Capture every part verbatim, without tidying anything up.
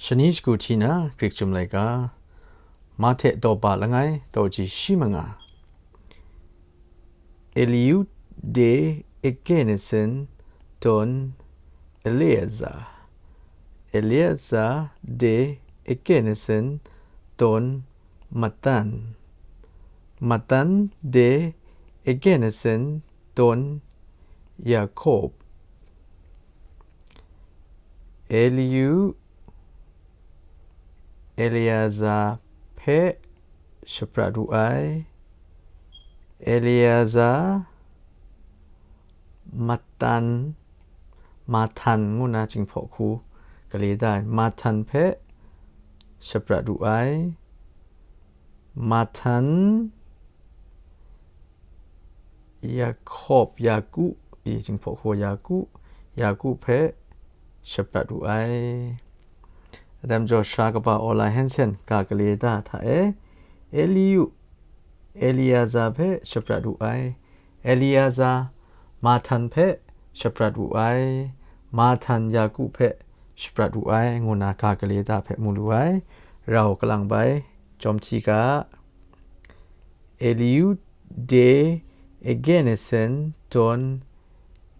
Shani shagu hti na Grik Chyum Laika, Mahte daw ba langai daw ji shi manga. Eliud de Egenesen ton Eleazar. Eleazar de Egenesen ton Matan. Matan de Egenesen ton Yakob. Eliud Eleazar hpe shaprat wu ai. Eleazar Matan, Mahtan ngu na Jinghpaw hku gale da ai. Mahtan hpe shaprat wu ai. Mahtan Yakob, Yaku, i Jinghpaw hku Yaku, Yaku hpe shaprat wu ai. Adam jaw sara kaba Ola Hensen ga gale da hta e, Eliud Eleazar hpe shaprat wu ai. Eleazar Mahtan hpe shaprat wu ai. Mahtan Yaku hpe shaprat wu ai, ngu na ga gale da hpe mu lu ai. Rau kalang bai, jawm hti ga. Eliud de Egenesen ton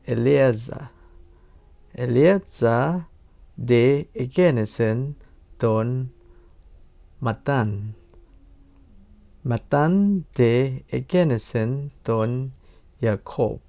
Eleazar. Eleazar de Egenesen ton Matan. Matan de Egenesen ton Yakob.